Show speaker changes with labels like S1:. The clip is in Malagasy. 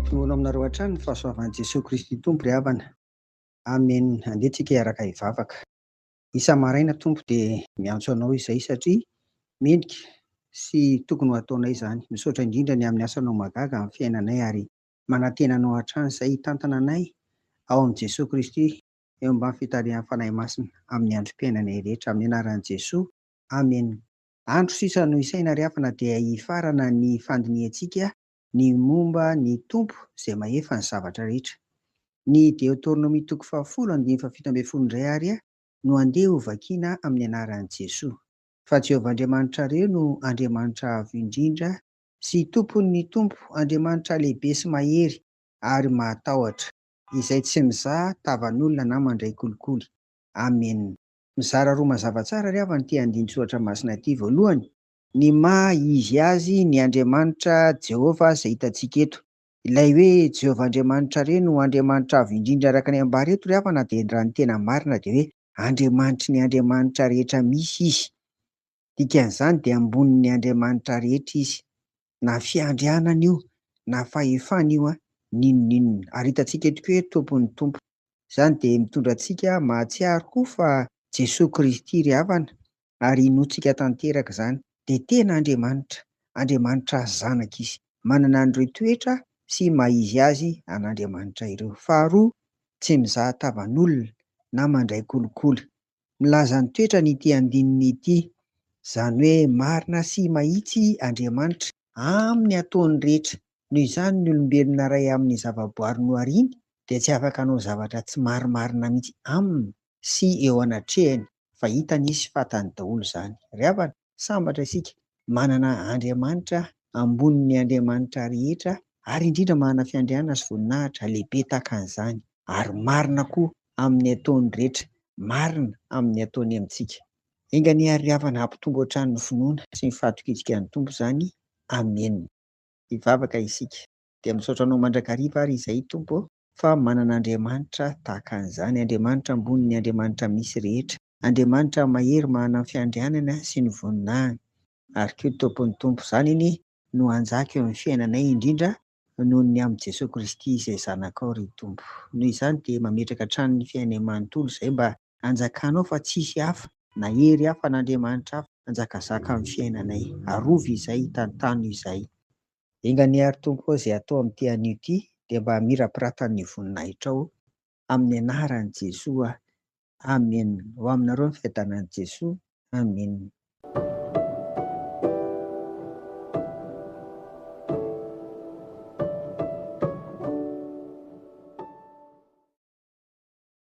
S1: Ampitomboina aminareo hatrany ny fahasoavan'i Jesoa Kristy Tompo ry havana. Amen. Andeha tsika hiaraka hivavaka. Isa-maraina Tompo dia miantso Anao izay satria mendrika sy tokony ho ataonay izany. Misaotra indrindra ny amin'ny asanao mahagaga amin'ny fiainanay ary manantena Anao hatrany izay hitantana anay ao amin'i Jesoa Kristy eo ambany fitarihan'ny Fanahy Masina amin'ny androm-piainanay rehetra. Amin'ny anaran'i Jesoa. Amen. Andro sisa no isaina ry havana dia hifarana ny fandinihantsika ny momba ny Tompo izay mahefa ny zavatra rehetra. Ny Deoteronomia toko fahafolo andininy fahafito ambin'ny folo indray ary no andeha ho vakiana amin'ny anaran'i Jesoa. Fa Jehovah Andriamanitrareo no Andriamanitra Avo Indrindra sy Tompon'ny tompo, Andriamanitra lehibe sy mahery ary mahatahotra, izay tsy mizaha tavan'olona na mandray kolikoly. Amena. Mizara roa mazava tsara ry havana ity andinin-tsoratra masina ity. Voalohany, ny maha izy azy ny Andriamanitra Jehovah izay hitantsika eto. Ilay hoe Jehovah Andriamanitrareo no Andriamanitra Avo Indrindra araka ny ambara eto ry havana dia raha ny tena marina dia hoe Andriamanitry ny andriamanitra rehetra misy izy. Dikan'izany dia ambonin'ny andriamanitra rehetra izy. Na fiandrianana io, na fahefana io, n'inon'inona. Ary hitantsika eto koa hoe Tompon'ny tompo. Izany dia mitondra antsika mahatsiaro koa fa Jesoa Kristy ry havana, ary inoantsika tanteraka izany, dia tena Andriamanitra, Andriamanitra Zanaka Izy. Manana an'ireo toetra sy maha izy azy an'Andriamanitra ireo. Faharoa, tsy mizaha tavan'olona na mandray kolikoly. Milaza ny toetrany ity andininy ity, izany hoe marina sy mahitsy Andriamanitra amin'ny ataony rehetra. Noho izany ny olombelona iray amin'ny zavaboary nohariany dia tsy afaka hanao zavatra tsy marimarina mihitsy aminy sy eo anatrehany fa hitany sy fantany daholo izany. Ry havana, sambatra isika manana Andriamanitra ambonin'ny andriamanitra rehetra ary indrindra manana fiandrianana sy voninahitra lehibe tahaka an'izany ary marina koa amin'ny ataony rehetra, marina amin'ny ataony amintsika. Enga anie ary ry havana hampitombo hatrany ny finoana sy ny fahatokiantsika ny Tompo izany. Amena. Hivavaka isika. Dia misaotra Anao mandrakariva ary izahay Tompo ô, fa manana Andriamanitra tahaka an'izany, Andriamanitra ambonin'ny andriamanitra misy rehetra, Andriamanitra mahery manana ny fiandrianana sy ny voninahiny, ary koa Tompon'ny Tompo. Izany anie no hanjaka eo amin'ny fiainanay indrindra noho ny amin'i Jesoa Kristy izay Zanakao ry Tompo. Noho izany dia mametraka hatrany ny fiainay manontolo izay mba hanjakanao fa tsisy hafa na hery hafa na Andriamanitra hafa hanjakazaka amin'ny fiainanay. Arovy izay, tantano izay. Enga anie ary Tompo ô izay atao amin'ity anio ity dia mba hamirapiratan'ny voninahitrao amin'ny anaran'i Jesoa. Amen. Ho aminareo ny fiadanan'i Jesoa. Amen.